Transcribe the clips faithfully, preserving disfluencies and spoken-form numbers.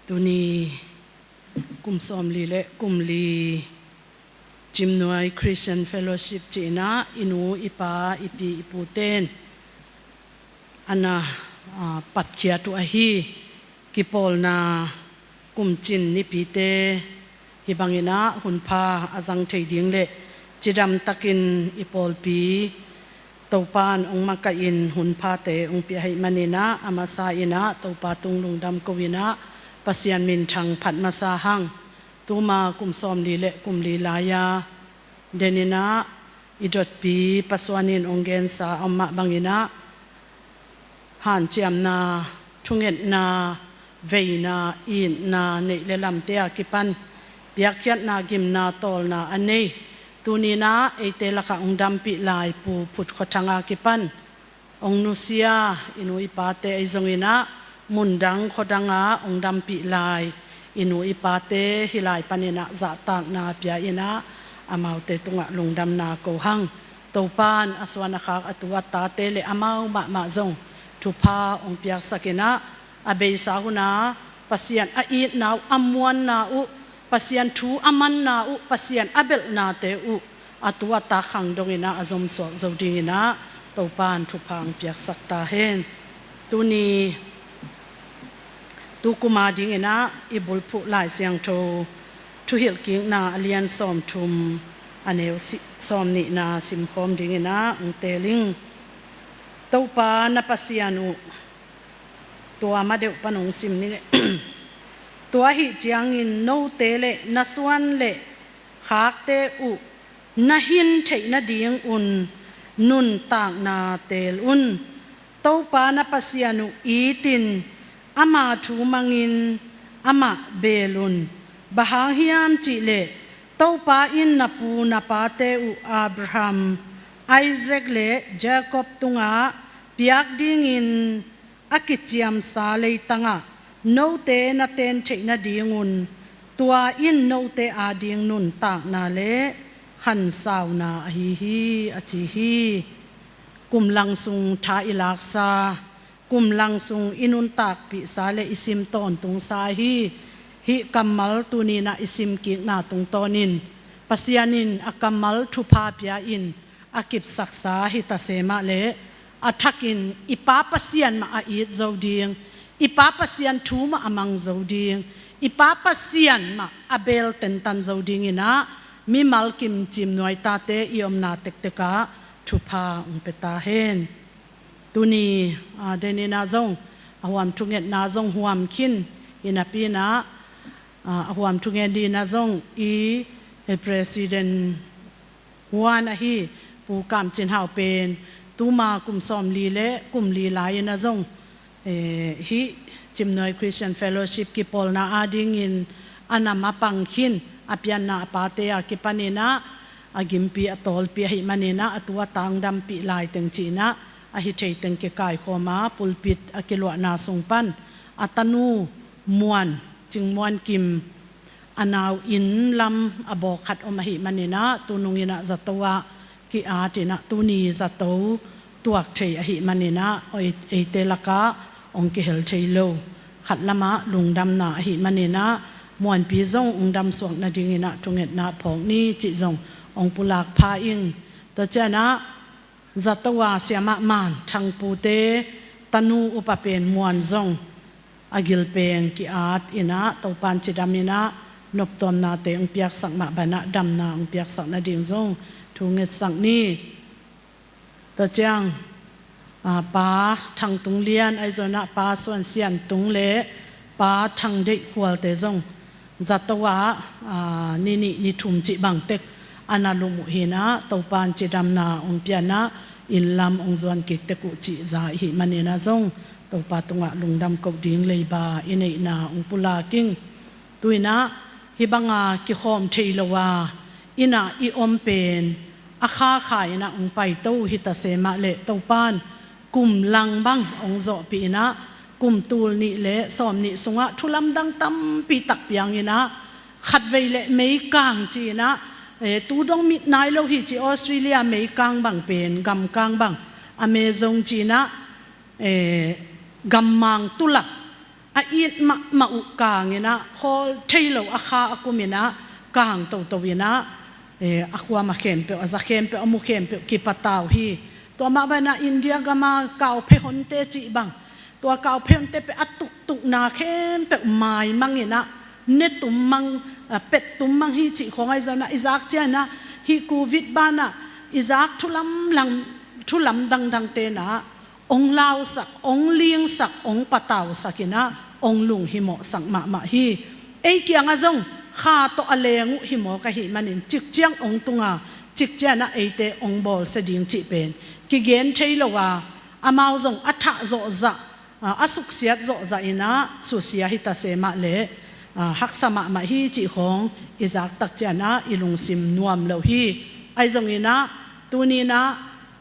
Tuni kum sawmli le kum li Cimnuai Christian Fellowship ci-in ah i nu, i pa, i pi, i pute'n a na, aa, patkhiat uh ahi kipawlna kum cin nipite hih bangin ah hunpha a zang thei ding le cidam takin i pawlpi Topa'n hong makaihin hunphate hong pia ahih manin ah, a masa in ah Topa tung lungdam ko-in ah Pasian minthang phat masa hang. Tuma kum sawmli le kum li lai-a denin ah i dotpi Pa Suan in hong gensa a om mah bangin ah, hanciamna, thungetna, veina, itna, neih le lamte a kipan piakkhiatna, gimna, tawlna a nei, tuni-in ah eite lakah hong dampih lai Pu Phut Khua Thang a kipan hong nusia i nu i pate ahi zongin ah, mundang khuadangah hong dampih lai i nu i pate hih lai panin ah zahtakna pia-in ah, amaute tungah lungdamna ko hang. Topa'n a suan a khak a tu a tate le amau mahmah zong thupha hong piaksakin ah, a beisa hun a Pasian a itna uh, a muanna uh, Pasian thu a manna uh, Pasian a belhnate uh a tu a tak khang dongin ah a zomsuak zo dingin ah Topa'n thupha hong piaksak ta hen. Tuni, tu kum a dingin ah i bulphuh Lai Siangtho Thuhilhkikna a lian sawmthum, a neu si-, sawmnihna simkhawm dingin ah hong teel ing. Topa na Pasian uh, tua ma deuh pan hong sim ni le. Tua ahih ciangin note le na suan le khakte uh na hin theih nadingun nuntakna teel un. Topa na Pasian uh itin, ama thu mangin amah beel un. Bang hang hiam cih leh Topa in na pu na pate uh Abraham, Isaac le Jacob tungah piak dingin a kiciamsa leitangah note na ten theih nadingun, tua in note ading nuntakna le khansauna ahi hi, a ci hi. Kum lang sung tha i laksa, kum lang sung i nuntakpihsa le i sim tawntungsa ahi hih kammal tuni-in ah i simkikna tungtawnin Pasian in a kammal thupha pia-in a kipsaksa hi ta se mah leh, a thakin i Pa Pasian mah a it zo ding, i Pa Pasian thu mah a mang zo ding, i Pa Pasian mah a beel tentan zo dingin ah mimal kim Cimnuai tate i omna tektek ah thupha hong pia ta hen. Tuni, aa, denin ah zong a huam thungetna zong huam khin hi napi-in ah, aa, a huam thunget dingin ah zong i, eh, President Huan ahi Pu Kam Cin Hau pen tuma kum sawmli le kum li lai-in ah zong, eh, hih Cimnuai Christian Fellowship kipawlna adingin a nam a pang khin, a pianna a pate a kipanin ah a gimpi a tawlpi ahih manin ah a tu a tak hong dampih lai teng ci-in ah a hi thei teng kikaikhawm a, pulpit a kiluahna sung pan a tanu Muan, Cing Muan Kim, a nau inn lam a bawk khat om ahih manin ah, tu nungin ah zato ah ki-at in ah, tuni zato tuak thei ahih manin ah, ei-, eite lakah hong kihel thei lo. Khat lamah lungdamna ahih manin ah, Muanpi zong hong damsuak nadingin ah thungetna phawk ni cih zong hong pulak pha ing. Tua ciangin ah, zato a siamah man Thang pute tanu upa pen Muan zong a gilpeng ki-at in ah, Topa'n cidam in ah noptuamnate hong piaksak mah bangin ah damna hong piaksak nading zong thu ngetsak ni. Tua ciang, aa, Pa Thang Tung Lian ahi zongin ah Pa Suan Sian Tung le Pa Thang Deih Khualte zong zato ah, aa, ni nih ni thum cih bang tek a na lum uh hi-in ah, Topa'n cidamna hong pia-in ah, inn lam hong zuan kik tek uh cih za ahih manin ah zong Topa tungah lungdam koh ding leiba i neihna hong pulak ing. Tu-in ah hih banga kikhawm thei lo a, inn ah i om pen a kha kha-in ah hong paito hi ta se mah leh, Topa'n kum lang bang hong zawhpih in ah, kum tul nih le sawmnih sungah thu lamdang tampi tak piang in ah, khatvei leh meikang ci-in ah, eh, tu dong mit nai lo hi ci, Australia meikang bang pen, gamkang bang, Amazon ci-in ah, eh, gammang tulak a it mahmah uh kang in ah, khawl thei lo a kha a kum in ah, kang toto in ah, eh, a khuam a khempeuh, a za khempeuh, a mu khempeuh kipatau hi. Tua mah bang in ah India gam a kauphe honte cih bang, tua kauphe honte pen a tuktukna khempeuh maimang in ah, ne tum mang, a, pet tum mang hi cih khawng ahi zongin ah, i zak ciangin ah, hih Covid ban ah i zak thu lamlam, thu lamdang dangte in ah ong lausak, ong lingsak, ong patausak in ah, ong lunghimawhsak mahmah hi. Ei kiangah zong kha tawh a leng uh hi mawk ahih manin, cikciang ong tung a, cikciang in ah eite ong bawlsia ding cih pen kigen thei lo a, amau zong a thah zawhzah, a, a suksiat zawhzah in ah susia hi ta se mah leh, a, haksa mahmah hi cih khawng i zak tak ciangin ah i lungsim nuam lo hi. Ahi zongin ah, tuni in ah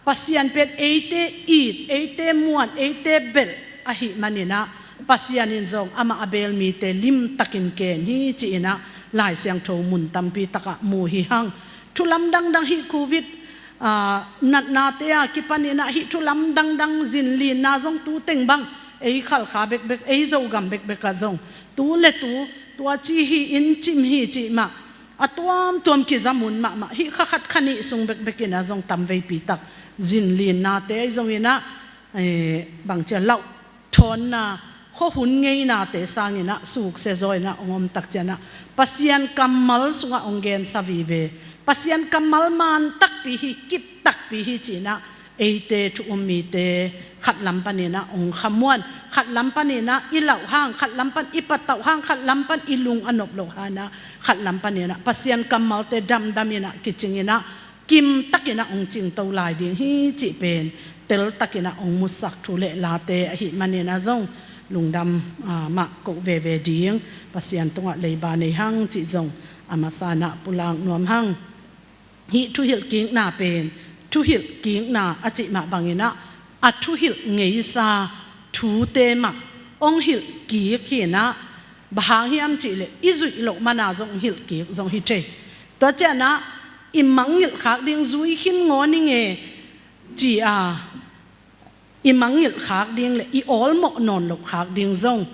Pasian pen eite it, eite muan, eite belh ahih manin ah, Pasian in zong amah a beel mite limtakin kem hi ci-in ah Lai Siangtho mun tampi takah mu hi hang. Thu lamdang dang hih Covid, a, natnate a kipan in ah hih thu lamdang dang zinlinna zong tu teng bang, ei Khalkha bekbek, ei Zogam bekbek ah zong tu le tu, tua ci hi, inn cim hi cih mah, a tuamtuam kiza mun mahmah, hih kha khat kha nih sung bekbek in ah zong tamveipi tak zinlinnate ahi zongin ah, eh, bangci a, lauhthawnna, khuahun ngeinate sangin ah suksia zaw in ah ong om tak ciangin ah, Pasian kammal sungah ong gensa vive. Pasian kammal man takpi hi, kip takpi hi ci-in ah, eite thu um mite khat lam panin ah ong khamuan, khat lam panin ah i lauh hang, khat lam pan i patauh hang, khat lam pan i lung a nop loh hang ah, khat lam panin ah Pasian kammalte damdam in ah, kicing in ah, kim takin ah ong cingto lai ding hi cih pen teltakin ah ong musak thu le late ahih manin ah zong lungdam, a, mah ko veve ding, Pasian tungah leiba nei hang cih zong a masa in ah pulak nuam hang. Hih thuhilhkikna pen, thuhilhkikna a cih mah bangin ah, a thuhilh ngeisa thute mah ong hilhkik hi in ah, bang hang hiam cih leh i zuih loh man a zong hilhkik zong hi thei. Tua ciangin ah i mangngilh khak ding, zui khin ngawn ing e ci a, i mangngilh khak ding le i awlmawh nawn loh khak ding zong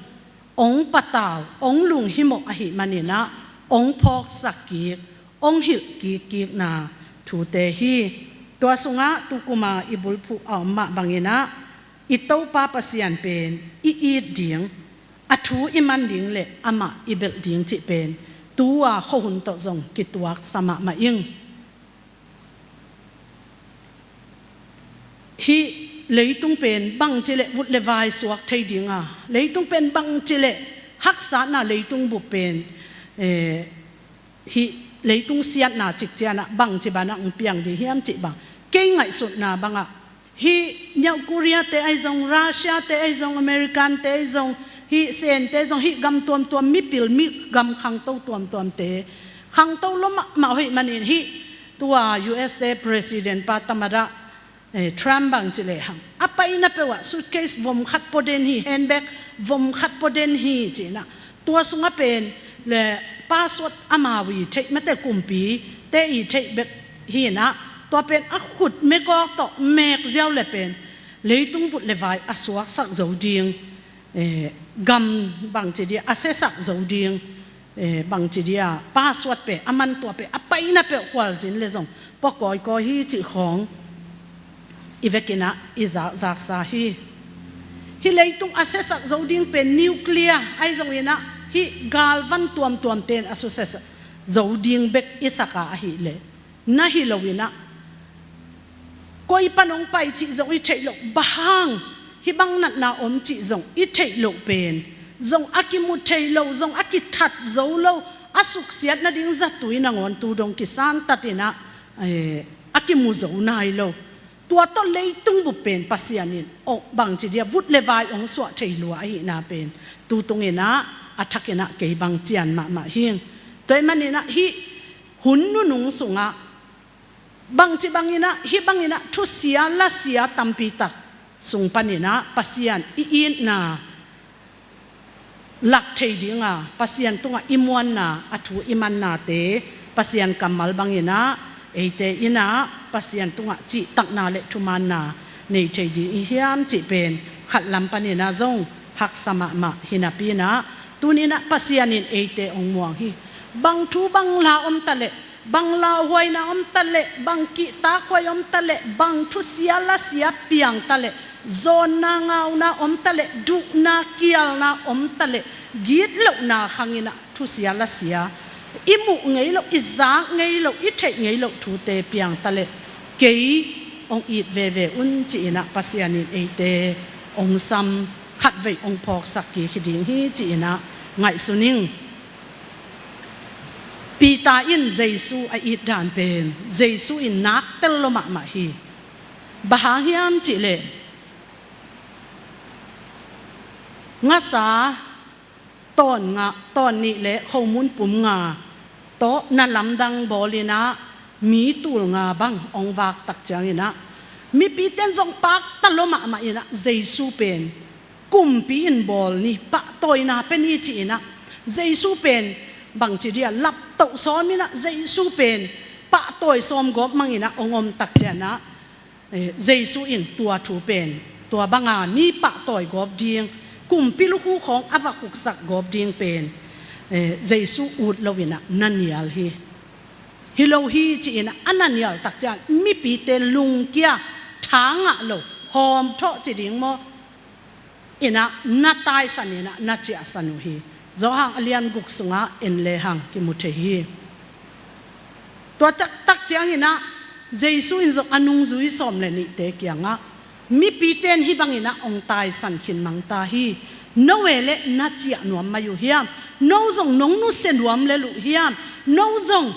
ong patau, ong lunghimawh ahih manin ah ong phawksak kik, ong hilh kikkikna thute hi. Tua sungah tu kum a i bulphuh a om mah bangin ah, i Topa Pasian pen i it ding, a thu i man ding le amah i belh ding cih pen tu-a khuahun tawh zong kituaksa mahmah ing. Hih leitung pen bangci le vut le vai suak thei ding a, leitung pen bangci le haksatna, leitung bup pen, eh, hih leitung siatna cikciang ah bangci banah ong piang ding hiam cih bang, kei ngaihsutna bangah hih North Korea te ahi zong, Russia te ahi zong, American te ahi zong, hih Sen te zong, hih gam tuamtuam mipil, mi gam khangto tuamtuamte, khangto lua mahmah ahih manin hih tua U S te President pa tamadah, eh, Trump bangci lehang, a paina peuh ah suitcase vom khat pua den hi, handbag vom khat pua den hi ci-in ah, tua sungah pen le password amau i theih, mate, kumpite i theih bek hi in ah, tua pen a khut mekawk tawh mek ziau le pen leitung vut le vai a suaksak zo ding, eh, gam bangci dia a siasak zo ding, eh, bangci dia password pen, a man tua pen a paina peuh khualzin le zong pua kawikawi hi cih khawng i vekin ah i zakzaksa hi. Hih leitung a siasak zo ding pen nuclear ahi zongin ah, hih galvan tuamtuamte in a susia zo ding bek i sak a ahih leh, na hi lo in ah, koi pan ong pai cih zong i theih loh, bang hang hih bang natna om cih zong i theih loh pen, zong a kimu thei lo, zong a kithat zo lo, a suksiat nading zatui nangawn tu dong kisangtat in ah, eh, a kimu zo nai lo. Tua tawh leitung bup pen Pasian in, oh, bangci dia vut le vai ong suah thei lua ahihna pen tu tung in ah, a thak in ah kei bang cian mahmah hing. Tua ahih manin ah hih hun nunung sungah bangci bangin ah, hih bangin ah thusia lasia tampi tak sung panin ah Pasian i itna lak thei ding a, Pasian tungah i muanna, a thu i mannate Pasian kammal bangin ah eite in ah Pasian tungah cihtakna le thumaanna nei thei ding i hiam cih pen khat lam panin ah zong Haksa mahmah hi napi-in ah, tuni-in ah Pasian in eite hong muang hi. Bang thu bang la om ta leh, bang lauhuaina om ta leh, bang kihtakhuai om ta leh, bang thusia lasia piang ta leh, zawnna ngauna om ta leh, duhna kialna om ta leh, gitlohna khangin ah thusia lasia, i muh ngei loh, i zak ngei loh, i theih ngei loh thute piang ta leh, kei hong it veve un ci-in ah Pasian in eite hong sam, khatvei hong phawksak kik hi ding hi ci-in ah ngaihsun ing. Peter in Jesu a it dan pen Jesu in nak tel lua mahmah hi. Bang hang hiam cih leh, ngasa tawn nga, tawn nih le khomun pum nga tawh na lamdang bawl-in ah mi tul nga bang hong vak tak ciangin ah, mipite in zong pakta lua mahmah in ah, Jesu pen kumpi in bawl ni, pahtawina pia ni ci-in ah, Jesu pen bangci dia laptoh sawm in ah, Jesu pen pahtawi sawm gawp mang in ah hong om tak ciangin ah, eh, Jesu in tua thu pen, tua banga mi pahtawi gawp ding, kumpi lukhu khawng a va khuksak gawp ding pen, eh, Jesu ut lo-in ah na nial hi. Hi lo hi ci-in ah a na nial tak ciang mipite lungkia, tha ngah lo, hawmthawh ci ding maw, in ah na taisan in ah na ciahsan uh hi. Johan a lian guk sungah en lehang kimu thei hi. Tua taktak ciangin ah Jesu in zong a nungzui sawm le nihte kiangah, mipite in hih bangin ah hong taisan khin mang ta hi. No e leh na ciah nuam mai uh hiam? No zong nong nusia nuam lel uh hiam? No zong,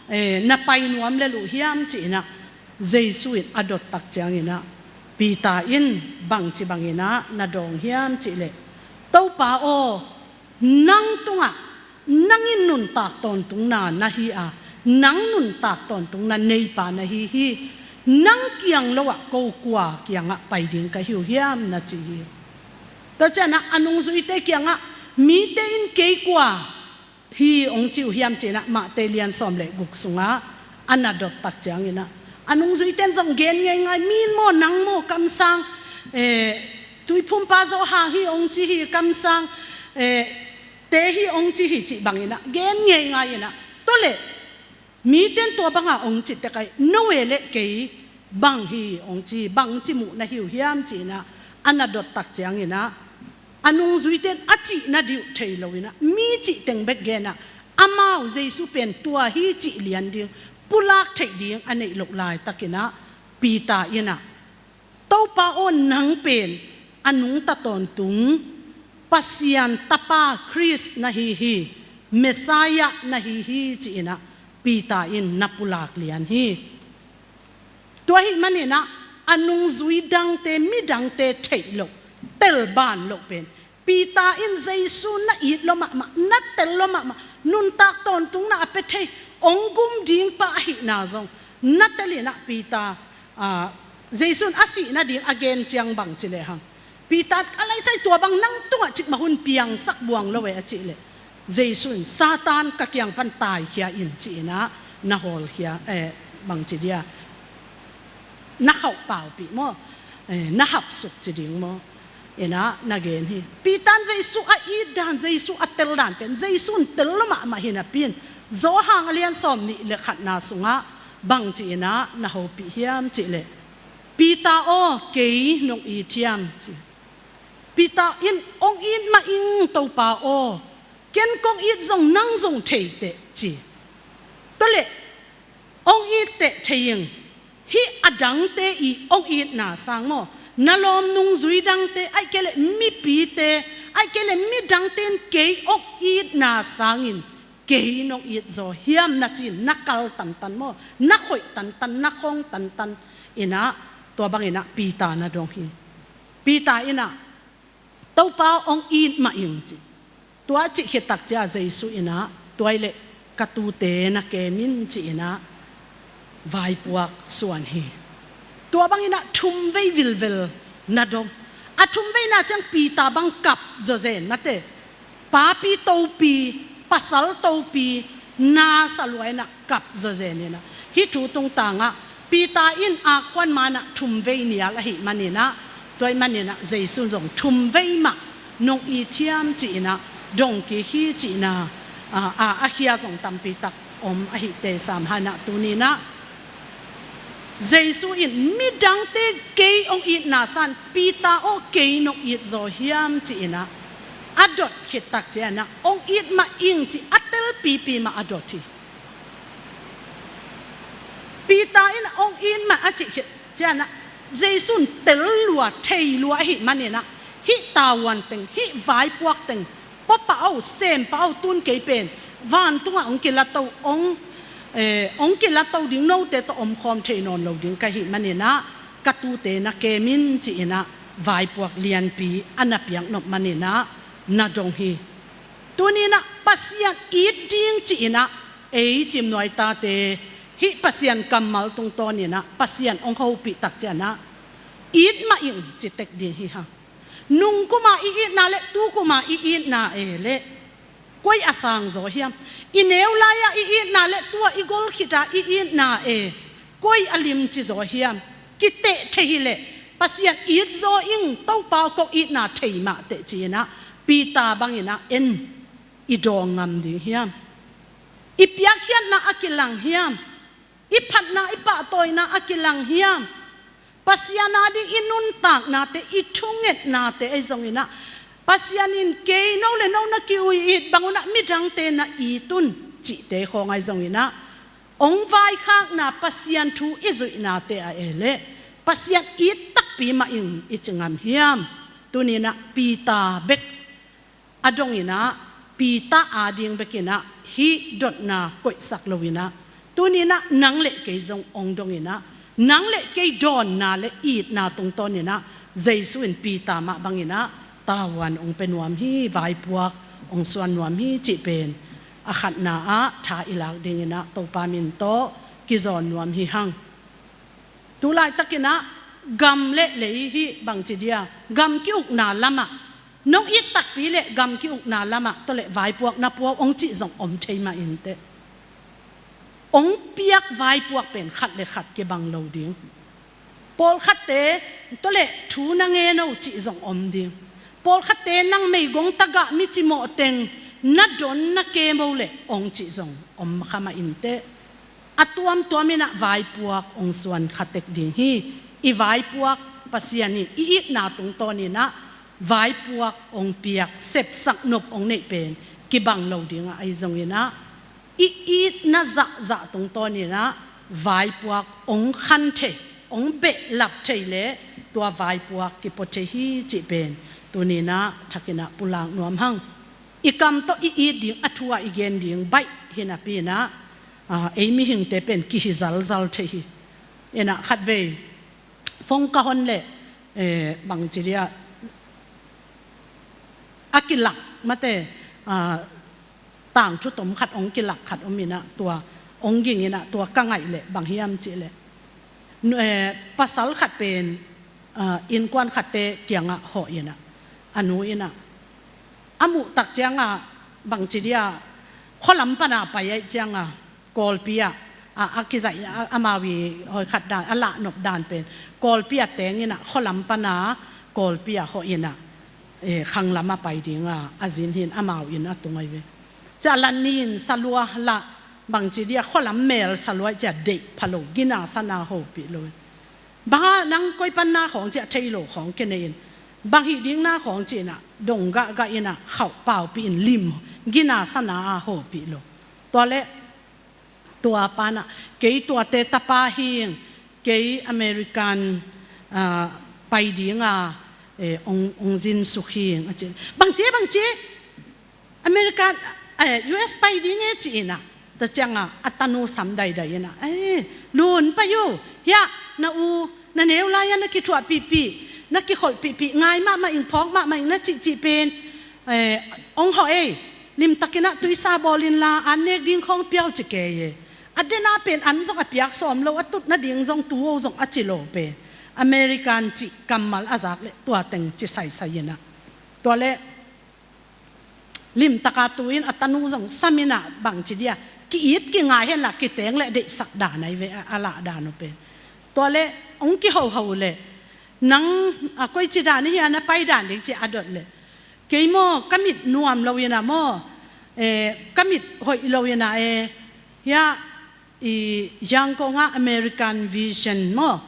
eh, na pai nuam lel uh hiam ci-in ah Jesu in a dot tak ciangin ah, Peter in bangci bangin ah na dawng hiam cih leh, Topa aw, nang tungah nang in nuntak tawntungna na hi a, nang nuntak tawntungna neipa na hi hi. Nang kiang lo-ah ko kua kiangah pai ding ka hi uh hiam, na ci hi. Tua ciangin ah a nungzuite kiangah, mite in kei kua hi hong ci uh hiam ci-in ah Mate lian sawm le guk sungah a na dot tak ciangin ah, a nungzuite in zong gen ngeingai, mi in maw, nang maw, kamsang, eh, tuiphumpa Johan hi hong ci hi, kamsang, eh, te hi hong ci hi cih bangin ah gen ngeingai in ah, tua leh mite in tua banga hong ci tek ai, no e leh kei bang hi hong ci, bangci muh na hi uh hiam ci-in ah a na dot tak ciangin ah, a nungzuite in a cih nading uh thei lo-in ah, mi cih teng bek gen ah, amau Jesu pen tua hi cih lian ding, pulak theih ding a neih loh laitakin ah, Peter in ah, Topa aw, nang pen a nungta tawntung Pasian Tapa Khrist na hi hi, Messiah na hi hi ci-in ah Peter in na pulak lian hi. Tua ahih manin ah a nungzui dangte, midangte theih loh, telban loh pen Peter in Jesu na it lua mahmah, na tel lua mahmah, nuntak tawntungna a pia thei, hong gum ding pa ahihna zong na tel in ah Peter, ah, Jesu in a sih nading a gen ciang bangci lehang, Peter, ka laisai, tua bang nang tungah cikmah hun piangsak buang lo e, a cih leh, Jesu in, Satan, ka kiang pan taikhia in ci-in ah na hawlkhia, eh, bangci dia, na khauh paupih maw, eh, na hapsuk ci ding maw, in ah na gen hi. Peter in Jesu a it dan, Jesu a tel dan pen, Jesu in tel lua mahmah hi napi-in, Johan a lian sawm nih le khatna sungah bangci-in ah na hopih hiam cih leh, Peter aw, kei nong it hiam ci. Peter in, hong it mah ing Topa aw, ken kong it zong nang zong thei teh ci. Tua leh, hong it teh thei ing, hih a dangte i hong itna sang maw, na lawm nungzui dangte, ahih kei leh mipite, ahih kei leh midangte in kei hong itna sangin kei nong it zaw hiam, na ci-in na kal tantan maw, na khoih tantan, na khong tantan in ah, tua bangin ah Peter na dawng hi. Peter in ah, Topa hong it mah ing ci. Tua cih khit tak ciang Jesu in ah, tua ahih leh ka tuute na kem in ci-in ah vaipuak suan hi. Tua bangin ah thumvei vilvel na dawng. A thumveina ciang Peter bang kap zawzen mate. Papi topi, pasal topi, na sa lua in ah kap zawzen in ah. Hih thu tungtangah Peter in a khuan manah thumvei nial ahih manin ah, tua ahih manin ah Jesu zong thumvei mah nong it hiam ci-in ah dong kik hi ci-in ah, a, a, a khia zong tampi tak om ahih teh sam hang ah tuni-in ah Jesu in midangte kei hong itna sangin Peter aw kei nong it zaw hiam ci-in ah a dot khit tak ciangin ah hong it mah ing ci a telpipi mah a dot hi. Peter in hong it mah a cih khit ciangin ah Jesu in tel lua, thei lua ahih manin ah hih tavuan teng, hih vaipuak teng, pua pah o, sem pah o, tun kei pen vantungah hong kilato, hong, eh, hong kilato ding, note tawh omkhawm thei nawn lo ding ka hih manin ah ka tuute na kem in ci-in ah vaipuak lianpi a na piak nop manin ah na dong hi. Tuni-in ah Pasian it ding ci-in ah ei cimnuai tate hih Pasian kammal tungtawnin ah Pasian hong hopih tak ciangin ah it mah ing ci tek ding hi hang. Nung kum a i itna le tu kum a i itna e le koi a sang zaw hiam? I neu lai-a i itna le tu-a i gol khit a i itna e koi a limci zaw hiam? Kiteh thei hi leh Pasian it zaw ing, Topa aw kong itna thei mah teh ci-in ah Peter bangin ah en i dawng ngam ding hiam? I piakkhiatna a kilang hiam? I phatna, i pahtawina a kilang hiam? Pasian ading i nuntaknate, i thungetnate ahi zongin ah Pasian in kei no le no na ki-it bang un ah midangte na it un cihte khawng ahi zongin ah hong vaikhakna Pasian thu i zuihnate ah e le Pasian it takpi mah ing i ci ngam hiam? Tuni-in ah Peter bek a dongin ah Peter ading bekin ah hih dotna koihsak loin ah tuni-in ah nang le kei zong hong dongin ah nang le kei dawnna le itna tungtawnin ah Jesu in Peter mah bangin ah tavuan hong pia nuam hi, vaipuak hong suan nuam hi cih pen a khatna ah tha i lak dingin ah Topa min tawh kizawn nuam hi hang. Tu laitakin ah gam le lei hih bangci dia gam ki-ukna lamah nong it takpi le gam ki-ukna lamah tua le vaipuak na pua uh hong cih zong om thei mah inteh. Hong piak vaipuak pen khat le khat kibang lo ding. Pawlkhatte tua le thu na ngen o cih zong om ding. Pawlkhatte nang meigong tagah mi cimawh teng na don na kem o le hong cih zong om kha mah inteh. A tuamtuamin ah vaipuak hong suan kha tek ding hi. I vaipuak Pasian in i itna tungtawnin ah vaipuak hong piak, sepsak nop hong neih pen kibang lo ding ah ahi zongin ah i itna zahzah tungtawnin ah vaipuak hong khan thei, hong behlap thei le tua vaipuak kipua thei hi cih pen tuni-in ah thakin ah pulak nuam hang. I kam tawh i it ding, a thu ah i gen ding baih hi napi-in ah, a, ei mihingte pen kihi zalzal thei hi. In ah khatvei phone ka hon le, eh, bangci dia a kilak mate, a, tangthu tom khat hong kilak khat om in ah tua hong ging in ah tua ka ngaih le bang hiam cih le, nu, eh, pasal khat pen, a, innkuan khatte kiangah hawh in ah a nu in ah a muh tak ciangah bangci dia khualam pana pai ahih ciangah Kawlpi ah, a, a kizaih, a, amau i hawikhat dan, a lahnop dan pen Kawlpi ah teng in ah khualam pana Kawlpi ah hawh in ah, eh, khanglam ah pai ding a, a zin hi-in amau inn a tung ahi ve. Cia la ni-in salua lah bangci dia khualam mel salua cia deih pha lo, gina sana hopih lo. Bang a nang koi pan na khawng cia thei lo khawng kinei in bang hih ding na khawng ci-in ah dong gahgah in ah khauh paupih in lim, gina sana a hopih lo. Tua le tua pa in ah kei tuate tapa hi ing, kei American, ah, pai ding a, eh, hong, hong zinsuk hi ing a ci. Bangci, bangci, America, eh, U S pai ding e ci-in ah. Tua ciangah a tanu sam daidai in ah, eh, lun pai uh, hiah na u na neu lai-a na kithuahpihpih, na kikholhpihpih, ngai mahmah ing, phawk mahmah ing na cihcih pen, eh, hong hawh ei, limtakin ah tuisa bawl inla an nek ding khawng pia uh ci kei e. A den a pen an zong a piak sawm lo, a tut nading zong tu o zong a ci lo pen American cih kammal a zak le tua teng ci saisai in ah. Tua le limtaka tu-in a tanu zong sam in ah bangci dia ki-it kingai henla kiteng le deihsak dan ahi ve a, a lah dan uh pen. Tua le hong kihoho le nang a koici dan hi a na pai dan ding ci a dot le Kei maw, ka mit nuam lo in ah maw, eh, ka mit hoih lo in ah, eh, hiah i Yangon ah American Vision maw,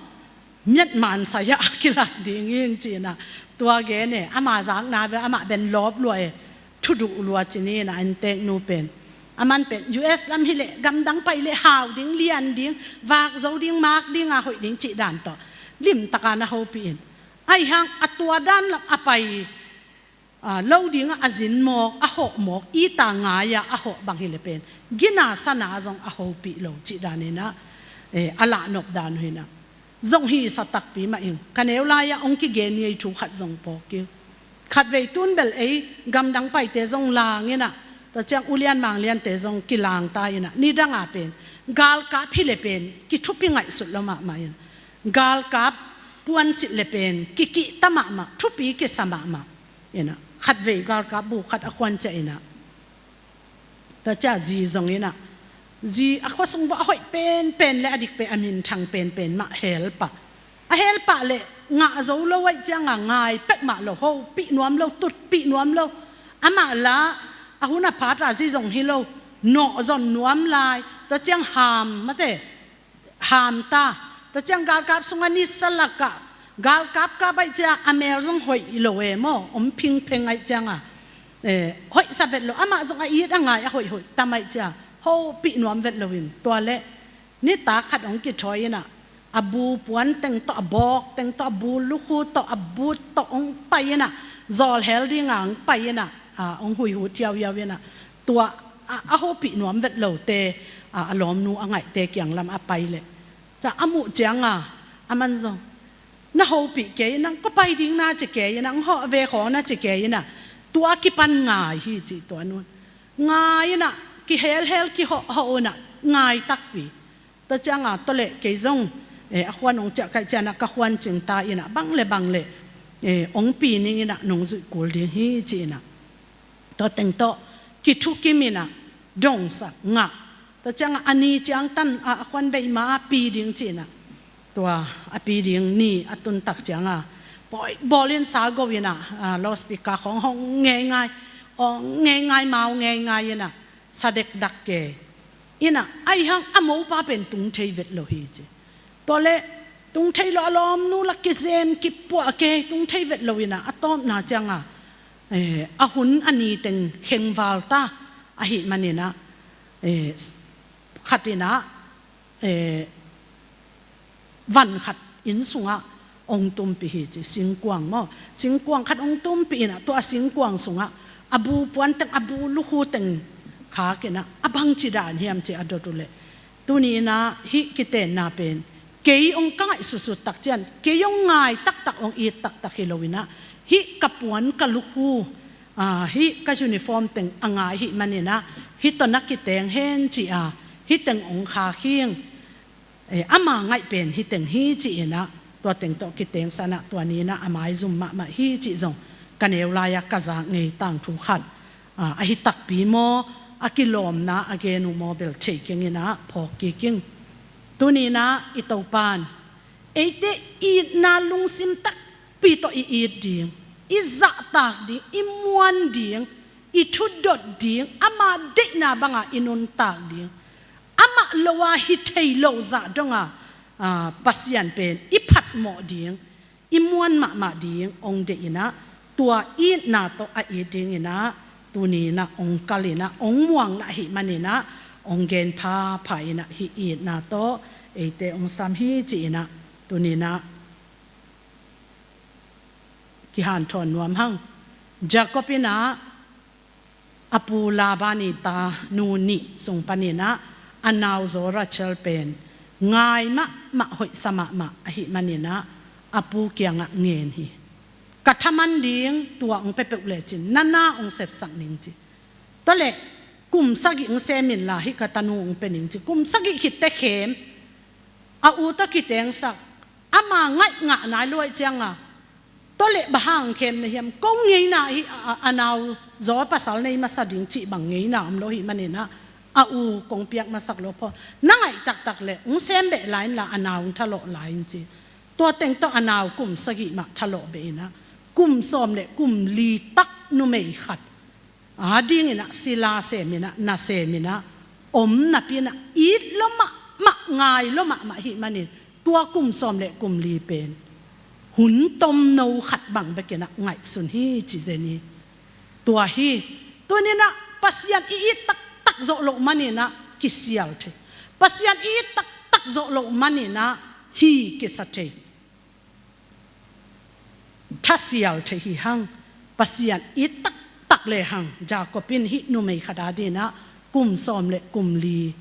Myanmar sai-ah a kilak ding in ci-in ah, tua gen e, ama zakna bel amah bel lawp lua e, thuduh lua ci-in ah, innteknu pen. Aman pen U S lam hileh gamdang pai leh hau ding, lian ding, vak zo ding, mak ding a hoih ding cih dan tawh limtak a na hopih in. Ahi hang a tua dan lam a pai a, lo dingah a zin mawk, a hawh mawk, it a ngai-ah a hawh bang hileh pen gina sana zong a hopih lo cih dan in ah, eh, a lahnop dan uh in ah, zong hisa takpi mah ing. Ka neu lai-ah hong kigen ngei thu khat zong phawk ing. Khatvei tun bel ei gamdang paite zong lang in ah, tua ciang ulian mangliante zong kilang ta in ah, nidang a pen galkap hileh pen kithupi ngaihsut lo mahmah in, galkap puansilh leh pen kikihta mahmah, thupi kisa mahmah. In ah, khatvei galkap bu khat a khuan ciah in ah, tua ciah zi zong in ah, zi a khua sung bawh a hoih penpen leh a dik pen, a minthang penpen mah hel pah. A hel pah leh ngah zo lo ahih ciang a ngai pek mah lo, hopih nuam lo, tutpih nuam lo. Amah lah a hun a phat a zi zong hi lo, nawh zon nuam lai, tua ciang ham mate, ham ta. Tua ciang galkap sungah nisa lakah galkap kap ahih ciang a mel zong hoih lo e maw, om phingpheng ahih ciang a, eh, hoihsa vet lo, amah zong a it a ngai a hoihhoih tam ahih ciang hopih nuam vet lo in, tua leh nitak khat hong kithawi in ah, a bu puan teng tawh, a bawk teng tawh, a bu lukhu tawh, a but tawh hong pai in ah, zawlhel ding a hong pai in ah, a, hong huihut hiauhiau in ah, tua a, a hopih nuam vet lote, a, a lawmnu a ngaihte kiang lam a pai leh, tua a muh ciang a, aman zong, na hopih kei in ah, kua pai ding na ci kei in ah, hong hawh ve khawng na ci kei in ah, tua a kipan ngai hi ci, tua nu in ngai in ah, kihelhel kihawhhawh in ah, ngai takpi. Tua ciang a, tua leh kei zong, eh, a khuan hong ciah ka hih ciang a, ka khuan cing ta in ah, bang leh bang leh, eh, hong pi ning in ah, nong zuih kul ding hi ci in ah, tua teng tawh kithukim in ah, dongsak ngah. Tua ciang a, a ni ciang tan a, a khuan bei ma a pi ding ci in ah, tua a pi ding ni a tun tak ciang a, pawi bawl in sa go in ah, a, loudspeaker khawng hong ngeingai, hong ngeingai, mau ngeingai in ah, sa dekdak kei in ah, ahi hang a mopa pen tung thei vet lo hi ci. Tua leh tung thei lo, a lawmnu lah kizem kipuah kei, tung thei vet lo in ah, a tawpna ciang a, eh, a hun a ni teng khengval ta ahih man in ah, eh, khat in ah, eh, van khat inn sungah hong tumpih hi ci, singkuang maw. Singkuang khat hong tumpih in ah, tua singkuang sungah a bu puan teng, a bu lukhu teng khak in ah, a bangci dan hiam ci a dot uh leh, tuni in ah hih kitenna pen kei hong ka ngaihsutsut tak ciang, kei hong ngai taktak, hong it taktak hi lo in ah, hih ka puan ka lukhu, a, hih ka uniform teng a ngai ahih man in ah, hih tawh na kiteng hen ci a, hih teng hong khak hi ing. Eh, ama ngaih pen hih teng hi ci in ah, tua teng tawh kitengsan ah, tua ni in ah a maizum mahmah hi cih zong ka neu lai-ah ka zak ngei tangthu khat, a, ahi takpi maw, a kilawmna a gen uh maw bel thei keng in ah phawk kik ing. Tuni in ah i Topa'n eite itna lungsim takpi tawh i it ding, i zahtak ding, i muan ding, i thudot ding, ama deihna bang a i nuntak ding, amah lo a hi thei lo zah dong a, a, Pasian pen i phatmawh ding, i muan mahmah ding hong deih in ah, tua itna tawh a it ding in ah, tuni in ah hong kal in ah, hong muang lah ahih man in ah, hong gen phapha in ah, hih itna tawh eite hong sam hi ci in ah, tuni in ah kihanthawn nuam hang. Jacob in ah a pu Laban i ta nu nih sung pan in ah a nauzaw Rachel pen ngai mahmah, hoihsa mahmah ahih man in ah a pu kiangah ngen hi. Ka thaman ding tua hong pia peuh lecin na na hong sepsak ning ci. Tua leh kum sagih hong sem inla hih ka tanu hong pia ning ci. Kum sagih khit teh khem, a u tawh kitengsak, ama ngaih ngah nai lo ahih ciang a, tua leh bang hang khem na hiam, ko ngeina hi, a, a, a nauzaw pasal nei masa ding cih bang ngeina om lo ahih man in ah, a u kong piak masak lo pho. Na ngaih taktak leh hong sem beh lai inla, a nau hong thalawh lai in ci. Tua teng tawh a nau kum sagih mah thalawh beh in ah, kum sawm leh kum li tak numei khat adingin ah sila semin ah, na semin ah om napi-in ah it lua mahmah, ngai lua mahmah ahih manin tua kum sawm le kum li pen hun tomno khat bang bekin ah ngaihsun hi ci zen hi. Tua hi. Tuni-in ah Pasian i it taktak zawh loh manin ah kisial thei. Pasian i it taktak zawh loh manin ah hi kisa thei. Thasial thei hi hang. Pasian it taktak le hang. Jacob in hih numei khat adingin ah kum sawm le kum li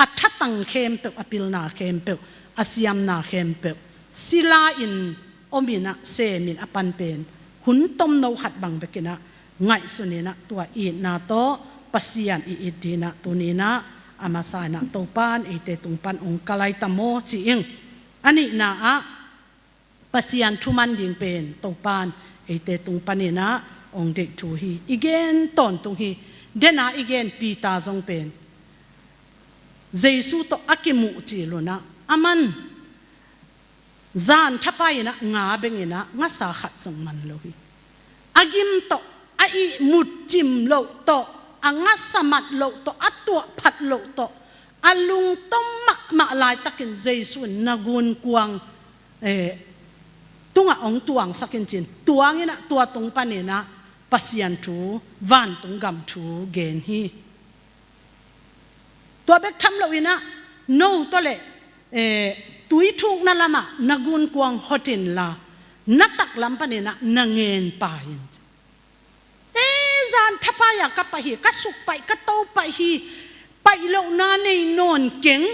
a thatang khempeuh, a pilna khempeuh, a siamna khempeuh sila-in omin ah semin a pan pen hun tomno khat bang bekin ah ngaihsunin ah tua itna tawh Pasian i it dingin ah tuni-in ah a masa-in ah Topan eite tung pan hong kalai ta maw ci ing. A nihna ah Pasian thuman ding pen Topan eite tung panin ah hong deih thu hi. I gen tawntung hi. Dena i gen Peter zong pen Jesu tawh a kimuh cil un ah aman zan thapai-in ah nga bengin ah ngasa khat zong man lo hi. A gim tawh, a ihmut cim loh tawh, a ngasa mat loh tawh, a tuah phat loh tawh, a lungtom mahmah laitakin Jesu in na gunkuang, eh, tungah hong tuangsak in ci-in tuangin ah tua tung panin ah Pasian thu, vantung gam thu gen hi. Tua bek tham loin ah no tawh le, eh, tui thukna lamah na gunkuang hot inla na taklam panin ah na ngen pai in. Eh, zan thapai-a ka pai hi, ka suk pai, ka to pai hi, pai lohna nei nawn keng.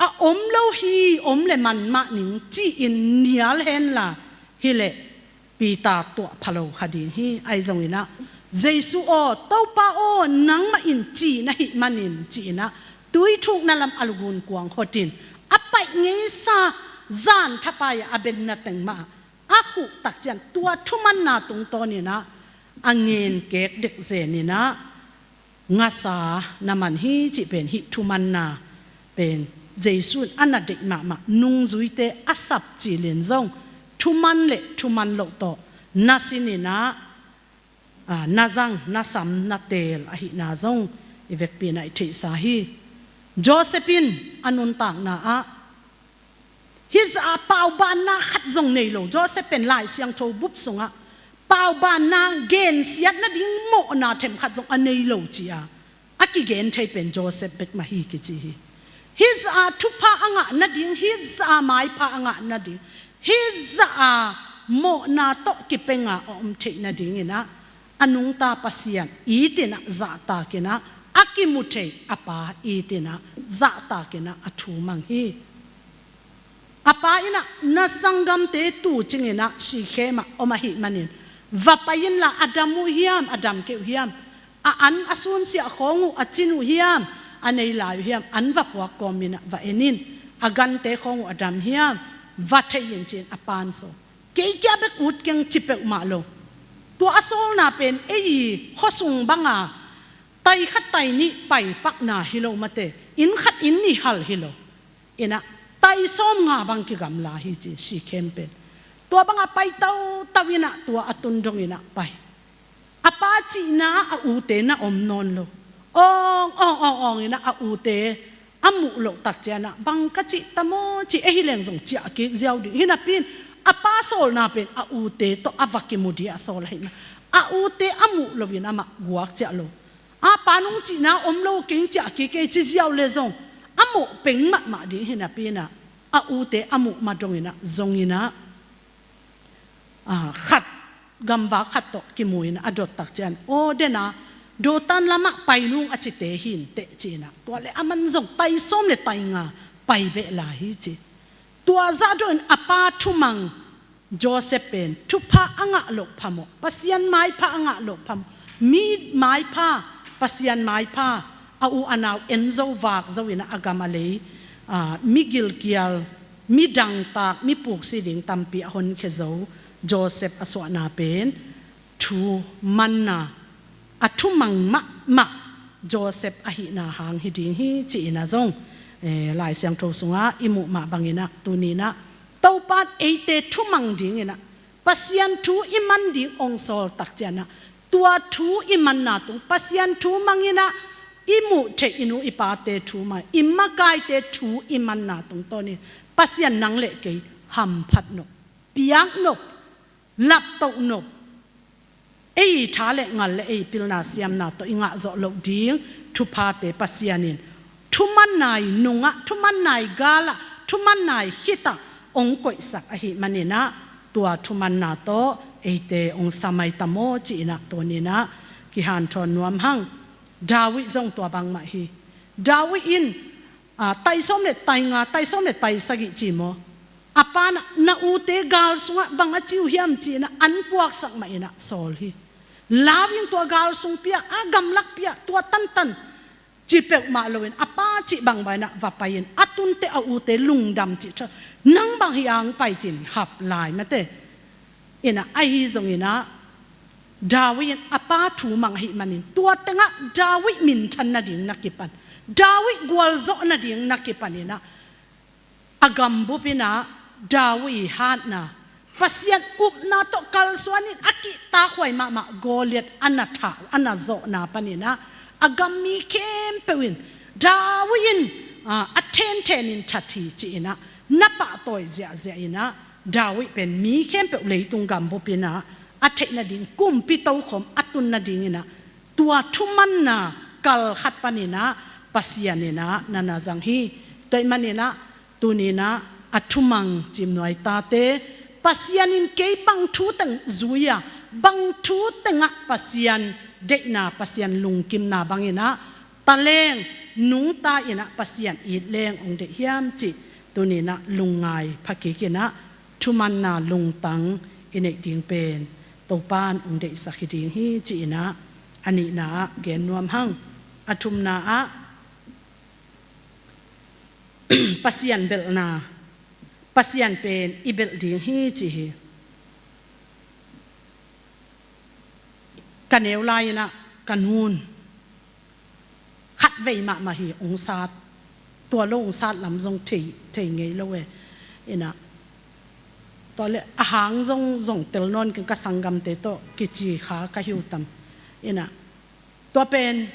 A om lo hi, om le man mah ning ci-in nial henla, hileh Peter tuah pha lo kha ding hi. Ahi zongin ah Jesu aw, Topa aw, nangmah in ci na hih manin ci-in ah tui thukna lam a gunkuang hotin a paih ngeisa zan thapai-a a benna teng mah a khuh tak ciang tua thumanna tungtawnin ah a ngen kek dek zenin ah ngasa na man hi cih pen hih thumanna pen Jesu in a na deih mahmah, nungzuite a sap cilin zong thuman le thuman loh tawh na sinin ah, ah, na zang, na sam, na teel ahihna zong i vekpi-in ah i theihsa hi. Joseph in a nuntakna ah hih zah paubanna khat zong nei lo. Joseph pen Lai Siangtho bup sungah paubanna gensiat nading mawhna themkhat zong a nei lo ci-a a kigen thei pen Joseph bek mah hi kici hi. Hih zah thupha a ngah nading, hih zah maipha a ngah nading, hih zah mawhna tawh kipenga a om theih nadingin ah a nungta Pasian itin ah zahtakin ah a kimu thei a pa itin ah zahtakin ah a thu mang hi. A pa in ah na sanggamte tuucingin ah Shekhem ah om ahih manin va pai inla, a dam uh hiam, a dam kei uh hiam, a an a sunsiah khawng uh, a cin uh hiam, a nei lai uh hiam, an va puak kawmin ah va en in, a gante khawng uh a dam hiam, va thei in ci-in a pa'n sawl. Kei kia bek ut keng ci peuhmah lo. Tua a sawlna pen ei khuasung banga tai khat tai nih pai pakna hi lo mate, inn khat inn nih hal hi lo. In ah tai sawmnga bang kigamla hi ci, Shekhem pen. Tua bangah pai tautau in ah tua a tun dongin ah pai. A pa cihna a ute na om nawn lo. Awng awng awng awng in ah a ute a muh loh tak ciang ah bang ka cih ta maw ci, ei hi leng zong ciah kik ziau ding. Hi napi-in a pa sawlna pen a ute tawh a va kimu ding a sawl ahih manin a ute a muh loin amah guak ciah lo. A pa nung cihna om lo keng ciah kik ei ci ziau le zong a mawh peng mahmah ding hi napi-in ah a ute a muh ma dongin ah zongin ah, ah, khat gamvak khat tawh kimu in a dot tak ciang, aw, dena Dothan lamah pai nung a cite hi inteh ci-in ah tua le aman zong tai sawm le tai nga pai beh lai hi ci. Tua zah dongin a pa thumang Joseph pen thupha a ngah loh phamawh, Pasian maipha a ngah loh phamawh, mi maipha, Pasian maipha, a u a nau en zo vak zo in ah a gam a lei, ah, mi gilkial, mi dangtak, mi puksi ding tampi a honkhia zo Joseph a suahna pen thu manna, a thumang mahmah Joseph ahihna hang hi ding hi ci-in ah zong, eh, Lai Siangtho sungah i muh mah bangin ah tuni-in ah Topa in eite thumang dingin ah Pasian thu i man ding hong sawl tak ciang ah Tua thu i manna tung, Pasian thu mang in ah i muh theih i nu i pate thu mang, i makaite thu i manna tungtawnin Pasian nang le kei hamphat nop, piak nop, laptoh nop, ei tha le ngal le ei pilna siamna tawh i ngah zawh loh ding thuphate Pasian in thumanna i nungah, thumanna i galah, thumanna i khitah hong koihsak ahih manin ah, tua thumanna tawh eite hong sa mai ta maw ci-in ah, tuni-in ah kihanthawn nuam hang. David zong tua bangmah hi. David in, aa, tai sawm le tai nga, tai sawm le tai sagih ci maw, a pa in ah, na ute gal sungah bang a ci uh hiam ci-in ah an puaksak mah in ah sawl hi. Lau in tua gal sung pia, a gamlak pia, tua tantan ci peuhmah loin a pa cih bangbang in ah va pai-in a tun teh a ute lungdam cih tha, nang bang hi-a hong pai ci-in hap lai mate. In ah, ahi zongin ah David in a pa thu mang ahih manin tua tengah David minthan nading na kipan, David gualzawh nading na kipan in ah, a gambup in ah David i hatna, Pasian upna tawh kalsuan in a kihtakhuai mahmah Goliath a na thah, a na zawhna panin ah, a gam mi khempeuh in David in, aa, a thenthen in that hi ci-in ah na pahtawi ziahziah in ah, David pen mi khempeuh leitung gambup in ah a theih nading kumpi tokhom a tun nading in ah, tua thumanna kal khat panin ah Pasian in ah na na zang hi. Tua ahih manin ah tuni-in ah a thumang cimnuai tate, Pasian in kei bang thu teng zui a, bang thu tengah Pasian deihna, Pasian lungkimna bangin ah taleng nungta in ah Pasian it leng hong deih hiam cih tuni-in ah lungngai pha kik in ah, thumanna lungtang i neih ding pen Topa'n hong deihsak hi ding hi ci-in ah, a nihna ah gen nuam hang. A thumna ah, Pasian belhna, Pasian pen i belh ding hi ci hi. Ka neu lai-in ah ka nu'n khatvei mahmah hi hong sat, tua lo hong sat lam zong thei, thei ngei lo e. In ah, tua leh a hang zong, zong tel nawn keng, ka sanggamte tawh kici kha ka hi uh tam. In ah, tua pen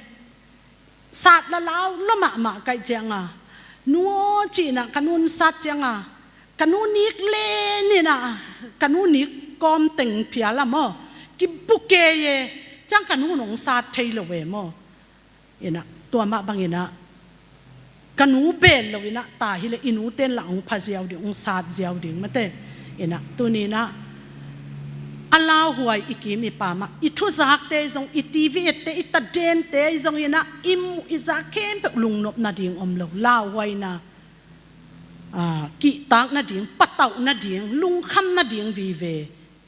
sat la lau lua mahmah ka hih ciang a, nu aw ci-in ah ka nu'n sat ciang a, ka nu nik len in ah, ka nu nik kawm teng phial a maw, kibu kei e, ciang ka nu'n hong sat thei lo e maw. In ah, tua mah bangin ah ka nu bel lo in ah ta hi leh i nute'n lah hong pha ziau ding, hong sat ziau ding mate. In ah, tuni-in ah a lauhuai i kim i pam ah, i thuzakte zong, i TV ette, i tadente zongin ah i muh i zak khempeuh lungnop nading om lo, lauhuaina, aa, kihtak nading, patauh nading, lungkham nading vive.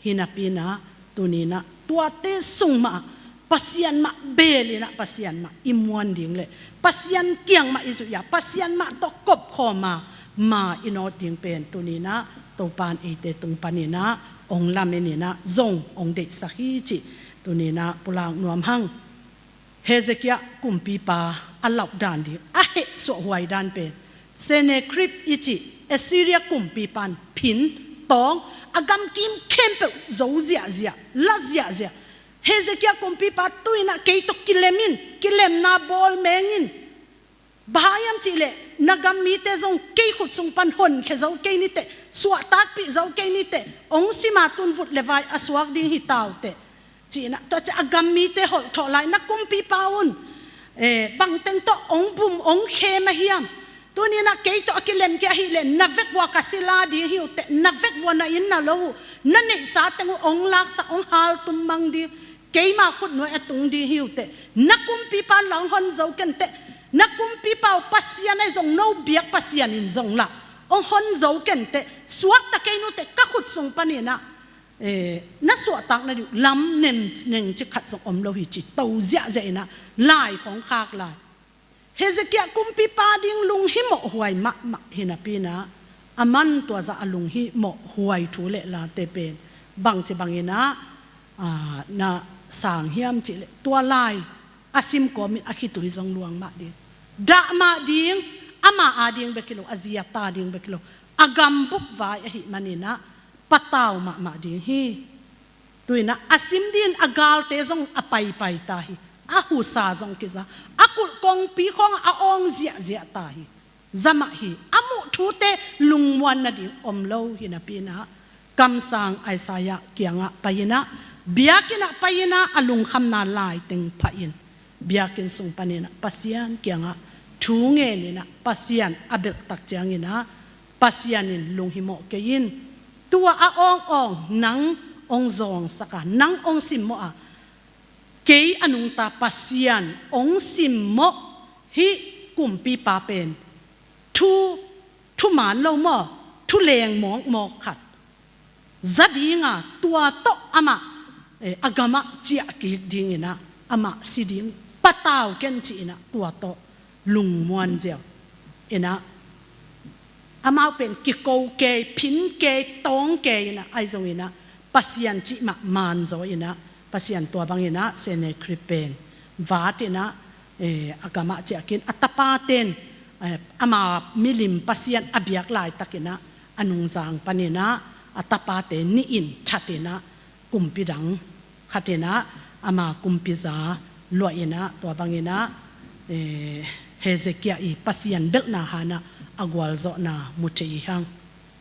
Hi napi-in ah tuni-in ah tuate sung mah Pasian mah bel in ah, Pasian mah i muan ding leh Pasian kiang mah i zuih a, Pasian mah tawh kopkhawm a, ma i nawt ding pen tuni-in ah Topa'n eite tung panin ah hong lamen in ah zong hong deihsak hi cih tuni-in ah pulak nuam hang. Hezekiah kumpipa a lauh dan ding, a hehsuah huai dan pen, Sennakerib i cih Assyria kumpipa'n phin, tawng, a gamkim khempeuh zo ziahziah, la ziahziah. Hezekiah kumpipa, tu-in ah kei tawh kilem in, kilemna bawl meng in. Bang hang hiam cih leh na gam mite zong kei khut sung pan honkhia zo kei ni teh, suahtakpih zo kei ni teh, hong sim a, tu-in vut le vai a suak ding hi ta uh teh, ci-in ah, tua ciang a gam mite holh thawh lai, na kumpipa un, eh, bang teng tawh hong bum hong khem a hiam? Tuni-in ah kei tawh a kilem kei ahih leh na vekvua ka sila ding hi uh teh, na vekvua na inn na lo uh, na neihsa teng uh hong laksak, hong haltum mang ding, keima khutnuai a tung ding hi uh teh. Na kumpipa lah hong hon zo ken teh. Na kumpipa uh Pasian ahi zong, no biak Pasian in zong lah hong hon zo ken teh. Suakta kei ni uh teh, ka khut sung panin ah, eh, na suahtak nading uh lam nem neng ci khat zong om lo hi ci, to ziahziah in ah lai khawng khak lai. Hezekiah kumpipa ding lunghimawh huai mahmah hi napi-in ah, aman tua zah a lunghimawh huai thu le late pen bangci bangin ah, aa, na sang hiam cih leh, tua lai a sim kawmin a khitui zong luang mah ding, dah mah ding, ama a ding bek hi lo, a zi a ta ding bek hi lo, a gambup vai ahih manin ah patau mahmah ding hi. Tu-in ah a sim dingin a galte zong a paipai ta hi. A husa zong kiza, a kulh kongpi khawngah a awng ziahziah ta hi. Zah mah hi, a muh thute lungmuan nading om lo hi napi-in ah, kamsang Isaiah kiangah pai-in ah, biakinn ah pai-in ah a lungkhamna laiteng phah in, biakinn sung panin ah Pasian kiangah thu ngenin ah Pasian a belhtak ciangin ah, Pasian in lunghimawh kei in, tua a awngawng nang hong zawngsak a, nang hong simmawh a, kei a nungta Pasian hong simmawh hih kumpipa pen thu, thuman lo maw, thuleng mawkmawk khat za dinga, tua tawh amah, eh, a gamah ciah kik dingin ah, amah si ding, patau ken ci-in ah, tua tawh lungmuan ziau in ah, amau pen kiko kei, phin kei, tawng kei in ah, ahi zongin ah Pasian cih mah man zaw in ah, Pasian tua bangin ah Sennacherib pen vat in ah, eh, a gamah ciah kik in, a tapaten, eh, ama milim Pasian a biak laitakin ah, a nungzang panin ah a tapate nih in that in ah, kumpi dang khat in ah ama kumpiza luah in ah, tua bangin ah, eh, Hezekiah i Pasian belhna hangin ah a gualzawhna mu thei hi hang.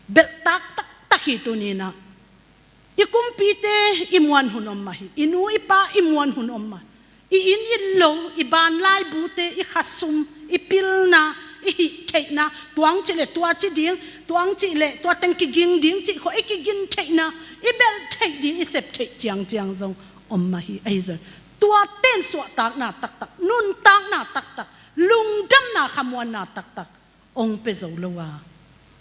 Belhtak taktak hi tuni-in ah. I kumpite i muan hun om mah hi. I nu i pa i muan hun om mah hi. I inn i lo, i banlaibute, i khasum, i pilna, i hih theihna, tua hong cih leh tua ci ding, tua hong cih leh tua teng kiging ding cih khawng i kigin theihna, i belh theih ding, i sep theih ciangciang zong om mah hi. Ahi zong, tuate in suahtakna taktak, nuntakna taktak, lungdamna khamuanna taktak hong pia zo lo a,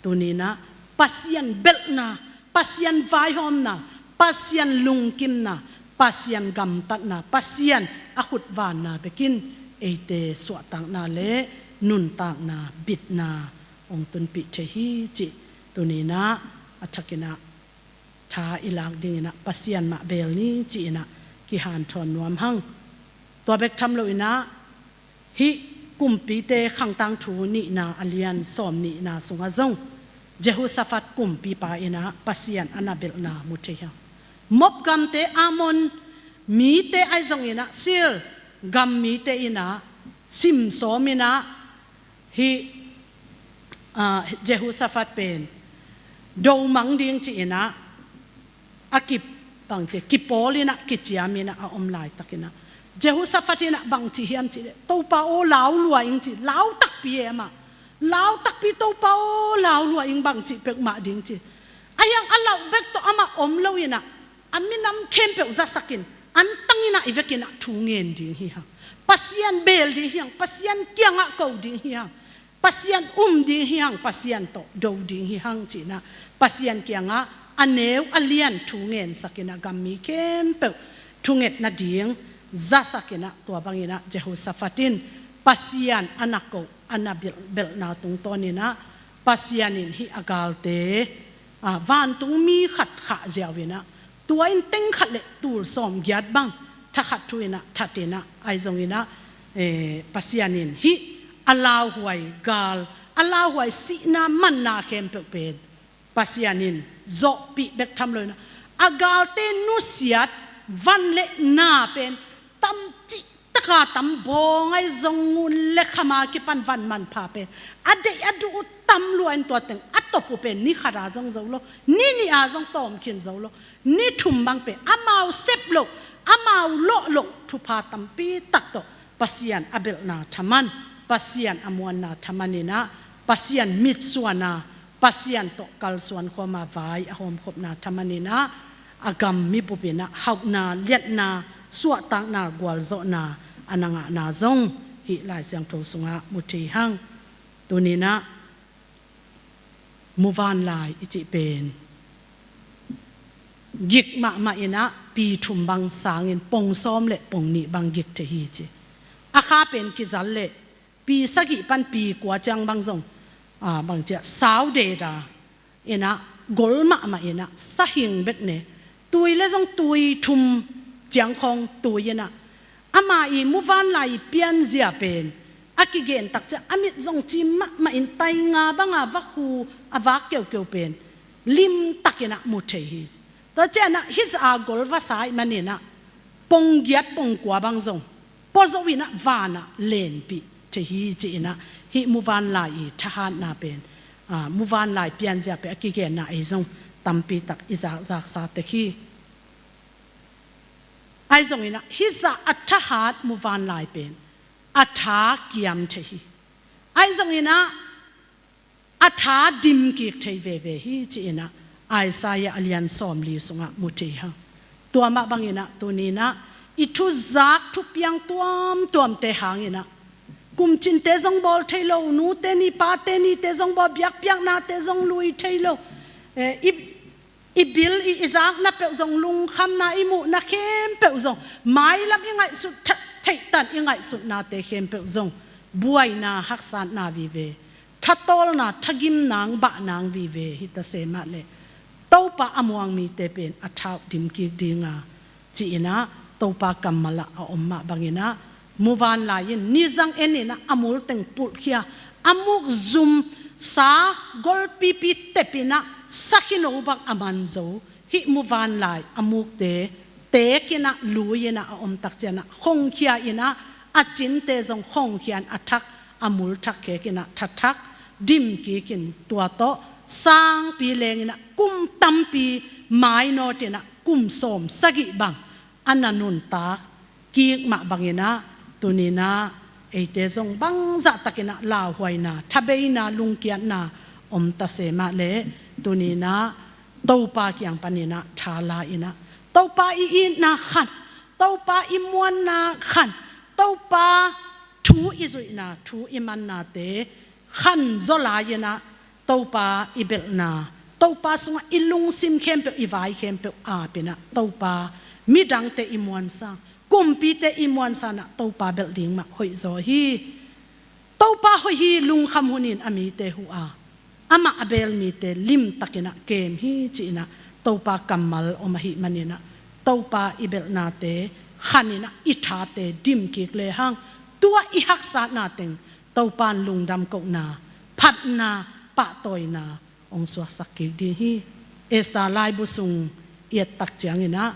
tuni-in ah Pasian belhna, Pasian vaihawmna, Pasian lungkimna, Pasian gamtatna, Pasian a khutvanna bekin eite suahtakna le nuntakna, bitna hong tunpih thei hi cih tuni-in ah a thakin ah tha i lak dingin ah Pasian mah bel ni ci-in ah kihanthawn nuam hang. Tua bek tham loin ah hih Kumpite Khangtangthu nihna a lian sawm nihna sungah zong Jehoshaphat kumpipa in ah Pasian a na belhna mu thei hang. Moab gamte, Ammon mite ahi zongin ah, Seir gam mite in ah sim sawm in ah, hih, ah, Jehoshaphat pen do mang ding ci-in ah, a ki, bangci, kipawl in ah, kiciam in ah a om laitakin ah, Jehoshaphat in ah bangci hiam cih leh, Topa aw, lau lua ing ci, lau takpi e amah. Lau takpi, Topa aw, lau lua ing, bangci peuhmah ding ci. Ahi hang a lauh bek tawh amah om lo in ah, a minam khempeuh zasak in, antang in ah i vekin ah thu ngen ding hi hang. Pasian bel ding hi hang, Pasian kiangah ko ding hi hang. Pasian um ding hi hang, Pasian tawh do ding hi hang ci-in ah, Pasian kiangah a neu a lian thu ngensak in ah, gam mi khempeuh thunget nading zasak in ah, tua bangin ah Jehoshaphat in Pasian a na ko, a na belh, belhna tungtawn in ah, Pasian in hih a galte, ah, vantung mi khat khah ziau in ah, tua in teng khat le tul sawmgiat bang thakhat thu in ah, that in ah, ahi zongin ah, eh, Pasian in hih a lauhuai gal, a lauhuai sihna manna khempeuh pen Pasian in zawhpih bek tham loin ah, a galte nusiat van le na pen tam cih taka tam, bawng ahi zong, ngun le kham a kipan van manpha pen a deih a duh uh tam lua in, tua teng a top uh pen ni khat a zong zo lo, ni nih a zong tawm khin zo lo, ni thum bang pen amau sep loh, amau lawh loh thupha tampi tak tawh Pasian a belhna thaman, Pasian a muanna thaman in ah, Pasian mitsuanna, Pasian tawh kalsuan khawm a vai a hawmkhopna thaman in ah, a gam mi bup in ah hauhna, liatna, suahtakna, gualzawhna a na ngahna zong hih Lai Siangtho sungah mu thei hang. Tuni-in ah muvanlai i cih pen gik mahmah in ah, pi thum bang sangin pong sawm le pong nih bang gik thei hi ci. A kha pen kizal leh pi sagih pan pi kua ciang bang zong, ah, bangci a, sau deda in ah, gol mahmah in ah, sahing bek ne, tui le zong tui thum ciang khawng tui in ah, ama i muvanlai i pianzia pen a kigen tak ciang, a mit zong cim mahmah in, tainga bang a vakhu a vak keukeu pen limtak in ah mu thei hi. Tua cianah hih zah a gol va sa ih maninah ponggiat pongkua bang zong puazo inah vanah lenpih thei hi ci-inah hih muvanlai i thahatna pen, aa, muvanlai pianzia pen a kigenna ei zong tampi tak i zakzaksa tek hi. Ahi zonginah hih zah a thahat muvanlai pen a tha kiam thei hi. Ahi zonginah a tha dimkik thei veve hi ci-inah Isaiah a lian sawmli sungah mu thei hang. Tua mah banginah tuninah i thuzak thupiang tuamtuamte hanginah kumcinte zong bawl thei lo, nute ni pate nite zong bawl, biakpiaknate zong lui thei lo. Eh, i, i bil i, i zakna peuh zong, lungkhamna i muhna khempeuh zong, mailam i ngaihsut theihtan i ngaihsutnate khempeuh zong buaina haksatna vive, thatawlna thagim nang bah nang vive hi ta se mah leh Topa a muang mite pen a tha uh dimkik dinga ci-inah Topa kammalah a om mah banginah muvanlai in nizang eninah a multeng pulhkhia, a mukzum sa golpipi tepinah sakhino bang a man zo hih muvanlai a mukte tekinah lui-inah a omtak cianah khongkhia inah a cinte zong khongkhia in a thak a mul thak khekinah thathak dimkikin tua tawh sangpi lenginah kum tampi mainawtinah kum sawm sagih bang a na nuntak kik mah banginah tuninah eite zong bangzahtakinah lauhuaina, thabeina, lungkiatna om ta se mah leh tuninah Topa kiang paninah tha la inah Topa i itna khan, Topa i muanna khan, Topa thu i zuihna, thu i mannate khan zaw lai-inah Topa i belhna, Topa sungah i lungsim khempeuh, i vai khempeuh apinah Topa midangte i muansa, kumpite i muansanah Topa belh ding mah hoih zaw hi. Topa hoih hi, lungkham hunin a mite huh a, amah a beel mite limtakinah kem hi ci-inah Topa kammal om ahih maninah Topa i belhnate khaninah i thate dimkik lehang tua i haksatna teng Topan lungdam kohna, phatna, pahtawina hong suaksak kik ding hi. Esther laibu sung i ettak cianginah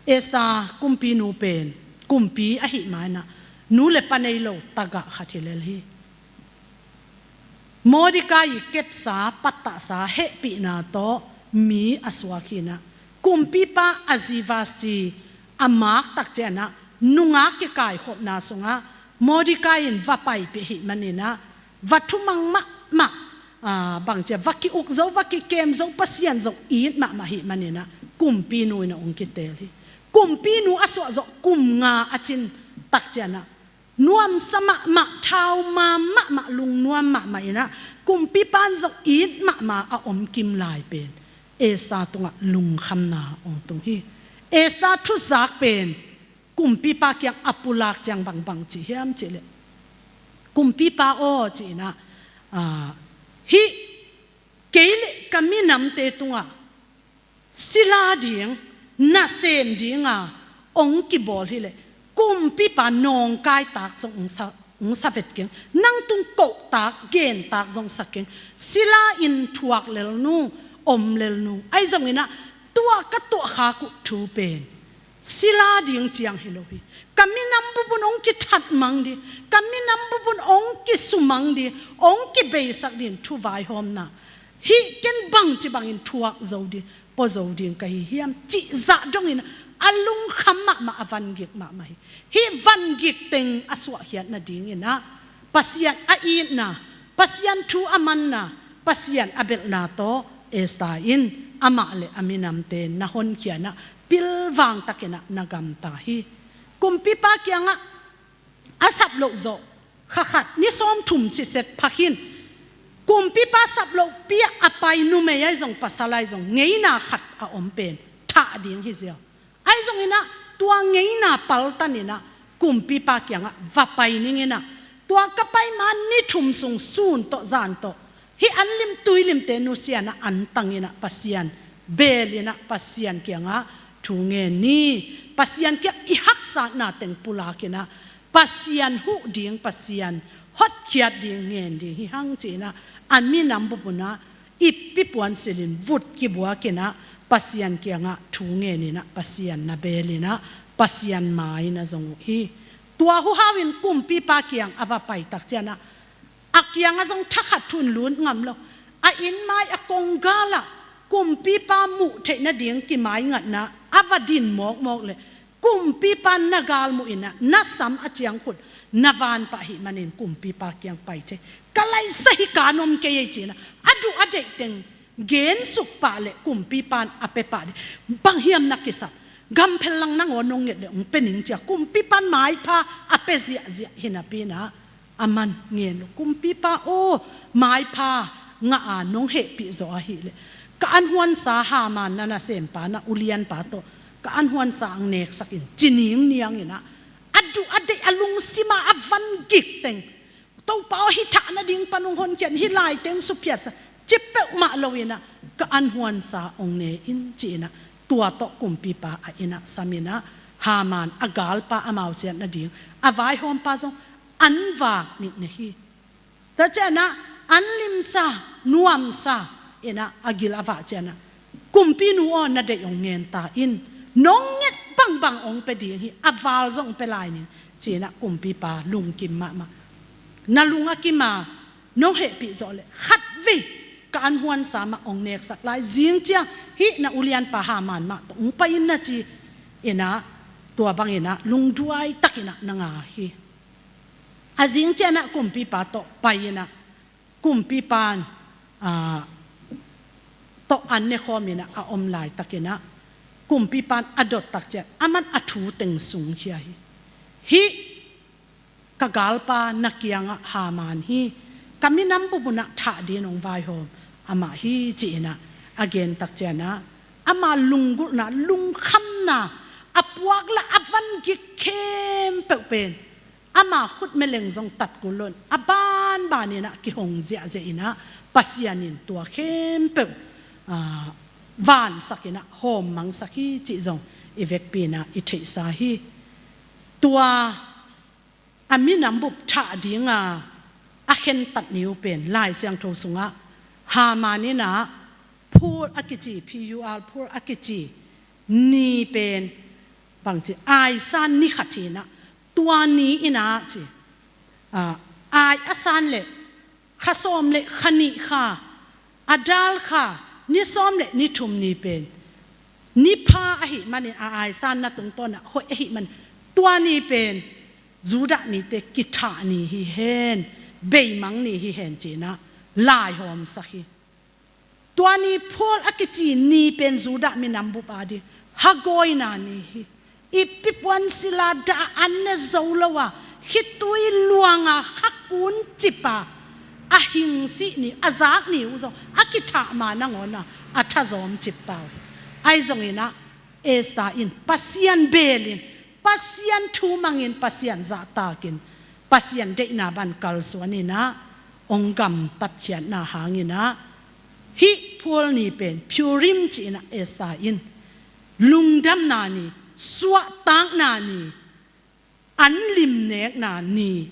Esther kumpinu pen kumpi ahih maninah nu le pa nei lo tagah khat hi lel hi. Mordekai i kepsa, pattahsa, hehpihna tawh mi a suak hinah kumpipa a zi Vashti a maktak cianah nungak kikaikhopna sungah Mordekai in va paipih ahih maninah va thumang mahmah, aa, bangcia va ki-uk zo, va kikem zo, Pasian zong it mahmah ahih maninah kumpinu inah hong kiteel hi. Kumpinu a suahzawh kum nga a cintak cianah nuamsa mahmah, thauma mahmah, lungnuam mahmah inah kumpipan zong it mahmah a om kim lai pen Esther tungah lungkhamna hong tung hi. Esther thuzak pen kumpipa kiang a pulak ciang bangbang ci hiam cihleh, kumpipa aw ci-inah, aa, hih kei le ka minamte tungah sila ding, nasem dinga hong kibawl hileh kumpipa nawngkaitak zong hong sa, hong sa vet keng. Nang tung kohtak, gentak zong sa keng. Sila in thuak lel nung, om lel nung. Ahi zonginah tua ka tuahkhak uh thu pen sila ding ciang hi lo hi. Ka minam bup un hong kithatmang ding, ka minam bup un hong kisumang ding, hong kibeisak ding thu vaihawmna hih ken bangci bangin thuak zo ding, pua zo ding ka hi hiam cih zah dongin a lungkham mahmah, a vangik mahmah hi. Hih vangik teng a suahkhiat nadinginah Pasian a itna, Pasian thu a manna, Pasian a belhna tawh Esther in amah le a minamte na honkhianah pilvangtakinah na gamta hi. Kumpipa kiangah a sap loh zawh kha khat ni sawmthum siset pha khin, kumpipa sap lohpi-ah a pai numei ahi zong pasal ahi zong ngeina khat a om pen thah ding hi ziau. Ahi zonginah tua ngeina paltaninah kumpipa kiangah va pai ninginah tua ka pai ma ni thum sung sun tawh zan tawh hih an lim tui limte nusianah antanginah Pasian beelinah Pasian kiangah thu ngen ni. Pasian kiang i haksatna teng pulakinah Pasian huh ding, Pasian hotkhiat ding ngen ding hi hang ci-inah a minam bup unah ippi puan silhin vut kibuakinah Pasian kiangah thu ngeninah, Pasian na beelinah, Pasian mai na zong uh hi. Tua huhau in kumpipa kiang a va paitak cianah, a kiangah zong thakhat thu in lut ngam lo. A inn mai a konggalah kumpipa muh theih nading kimaingatna a va din mawkmawk le, kumpipa na galmuh inah, na sam a ciangkhut na vanpah ahih manin kumpipa kiang pai thei. Ka laisa hi ka nom kei ei cinah, a duh a deih teng gensuk pah le kumpipan a pepah dih. Bang hiam na kisap? Gamphel lang nangawn nong nget le ong pe ning cia kumpipan maipha a pe ziahziah hinapinah, a man ngen lo. Kumpipa aw, maipha ngah a nong hehpih zawh ahileh, ka an huansa Haman na nasempa na ulianpa tawh ka an huansa ang neksak in ci ningniang inah, a duh a deih a lungsima a van gik teng, Topa aw, hi thah nading pan ong honkhiat, hi laiteng suphiatsa ci peuhmah lo inah, ka an huansa ong ne in ci inah, tua tawh kumpipa a innah sam inah, Haman a galpa amau ciat nading a vaihawmpa zong an vak nihna hi. Tua cianah an limsa, nuamsa inah a gil a vah cianah, kumpinu aw, na deih ong ngen ta in, nong nget bangbang ong pe ding hi, a val zong pe lai ning cinah kumpipa lungkim mahmah. Na lung a kima nong hehpih zawh le khatvei ka an huansa mah ong neksak lai, zingcia hih na ulianpa Haman mah tawh ong pai in na ci inah, tua banginah lungduai takinah na nga hi. A zing cianah kumpipa tawh pai inah, kumpipan, aa, tawh an nekhawm inah a om laitakinah, kumpipan a dottak cian a man a thu teng sungkhia hi. Hih ka galpa na kiangah Haman hi, ka minam bup unah thah din ong vaihawm amah hi ci inah a gentak cianah, ama lunggulhna, lungkhamna, a puaklah a van gik khempeuh pen ama khut meleng zong tat kul loin a banban inah kihong ziahziah inah, Pasian in tua khempeuh, aa, vansak inah hawmmangsak hi cih zong i vekpi inah i theihsa hi. Tua a minam bup thah dinga a khentat ni uh pen Lai Siangtho sungah Haman inah phur a kici, P U R, phur a kici ni pen bangci aisan ni khat hi inah, tua ni inah ci, aa, ai a san le kha sawm le kha nih kha, a dal kha ni sawm le ni thum ni pen ni pha ahih manin, a aisanna tungtawnah hoih ahih manin, tua ni pen Judah mite kithah ni hi hen, beimang ni hi hen cinah laihawmsak hi. Tua ni phur a kici ni pen Judah minam bup a ding hagawina ni hi. Ipi puan sila dah a an ne zo lo a, khitui luanga khakun cipa a hingsih ni, a zak ni uh zong a kithah ma nangawna a thazawm cipau hi. Ahi zonginah Esther in Pasian beelin, Pasian thu mangin, Pasian zahtakin, Pasian deihna ban kalsuan inah ong gamtatkhiatna hanginah, hih phur ni pen Purim ci inah Esther in lungdamna ni, suahtakna ni, an limnekna ni,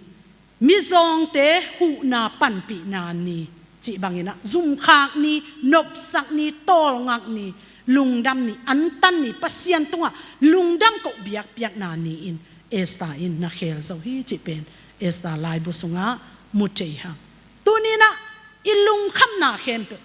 mizawngte huhna panpihna ni cih banginah zumkhak ni, nopsak ni, tawlngak ni, lungdam ni, antan ni, Pasian tungah lungdam koh biakpiakna ni-in Esther in na khel zo hi cih pen Esther laibu sungah mu thei hang. Tuninah i lungkhamna khempeuh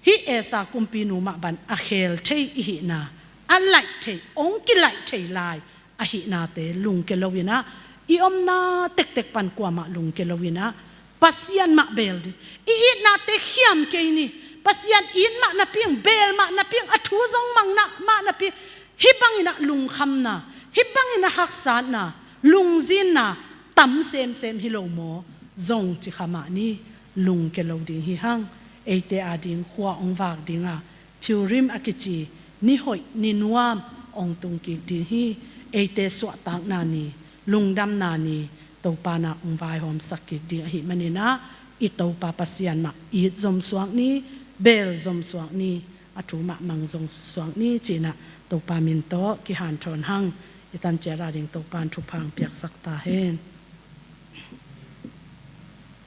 hih Esther kumpinu mah ban a khel thei i hihna, a laih thei, ong kilaih thei lai ahihnate lungke loinah, i omna tektek pan kuamah lungke loinah, Pasian mah beel ding. I itnate khiam kei ni. Pasian it mah napi ing, beel mah napi ing, a thu zong mang mah napi ing, hih banginah lungkhamna, hih banginah haksatna, lungzinna tam semsem hi lo maw? Zong ci kha mah ni, lungke lo ding hi hang. Eite ading khua ong vak dinga Purim a kici ni hoih ni nuam ong tung kik ding hi. Eite suahtakna ni, lungdamna ni, Topa na ong vaihawmsak kik ding ahih maninah, i Topa Pasian mah it zom suak ni, beel zom suak ni, a thu mah mang zom suak ni cinah Topa min tawh kihanthawn hang. I tanciat ading Topa in thupha ong piaksak ta hen.